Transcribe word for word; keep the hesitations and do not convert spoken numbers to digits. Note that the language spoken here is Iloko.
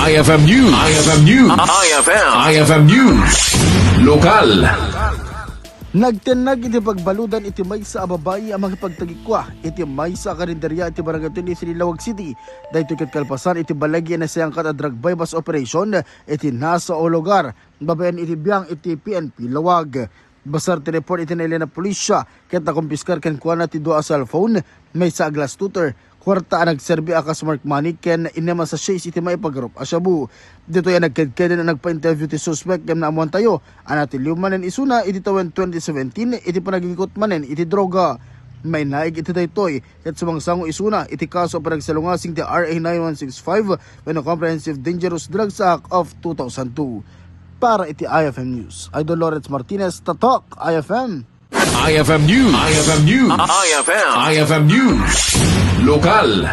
I F M News. I F M News. I F M. I F M News. Lokal. Nagtennag iti pagbaludan iti maysa a babai a mangipagtagikua iti maysa a karinderya iti Barangay twenty-three, Laoag City. Daytoy ket kalpasan iti balay nga nasayangkat a drug buy-bust operation iti nasa a lugar, babaen iti biang iti P N P Laoag. Basar ti report iti nailian a pulisya ket nakumpiskar kenkuana ti dua a cellphone, maysa a glass tutor, kuarta a nagserbi a kas mark money ken innem a sachets iti maipagarop a shabu. Ditoy a nagkedkeden a nagpa-interview ti suspek ngem naammoantayo a natiliw manen isuna iti tawen twenty seventeen iti panagikot manen iti droga. Mainaig iti daytoy ket sumangsango isuna iti kaso a panagsalungasing ti R A nine one six five wenno Comprehensive Dangerous Drugs Act of two thousand two. Para iti I F M News, Idol Lawrence Martinez, Tatak, I F M. I F M News. I F M News. I F M. I F M News. Lokal.